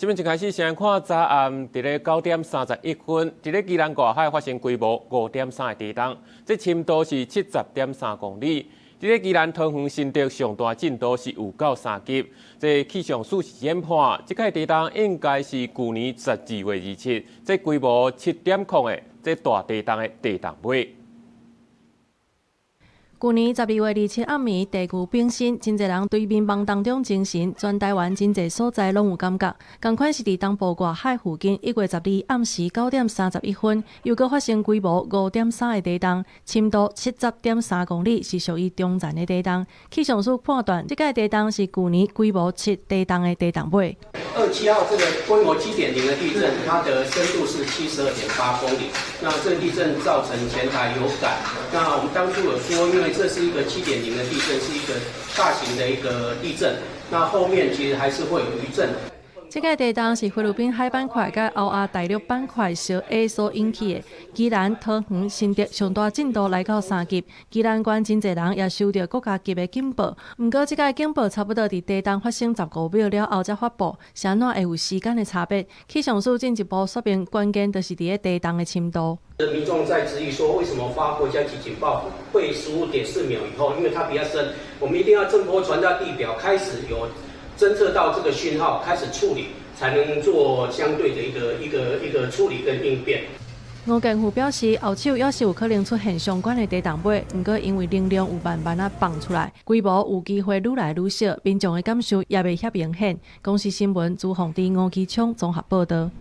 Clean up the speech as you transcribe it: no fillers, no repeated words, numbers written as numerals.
這擺一開始先看昨暗，佇咧9點31分，佇咧基隆外海發生規模5.3的地動，這深度是70.3公里。佇咧宜蘭桃園新竹上大震度是有夠3級。這氣象署是研判，這擺地動應該是舊年12月27，這規模7.0的這大地動的地動尾。舊年12月27暗暝，地球變身，真濟人對眠夢當中精神，全台灣真濟所在攏有感覺。仝款是佇東部外海附近，1月12暗時9點31分，又閣發生規模5.3的地動，深度70.3公里，是屬於中層的地動。氣象署判斷，這擺地動是舊年規模7地動的地動尾。 27號這個規模7.0的地震，它的深度是72.8公里。那這個地震造成全台有感。那我們當初有說，因為這是一個7.0的地震，是一個大型的一個地震。那後面其實還是會有餘震。這擺地動是菲律賓海板塊佮歐亞大陸板塊相壓所引起的。宜蘭、桃園、新竹上大震度來到3級，宜蘭縣真濟人也收著國家級的警報。毋過，這擺警報差不多佇地動發生15秒了後才發布，是按怎會有時間的差別？氣象署進一步說明，關鍵就是佇咧地動的深度。民眾在質疑說，為什麼發國家級警報會15.4秒以後？因為它比較深，我們一定要震波傳到地表，開始有偵測到這個訊號，開始處理，才能做相對的一個處理跟應變。吳建富表示，後手猶是有可能出現相關的地動尾，毋過因為能量有慢慢仔放出來，規模有機會愈來愈小，民眾的感受也袂遐明顯。公視新聞朱鳳弟吳其聰綜合報導。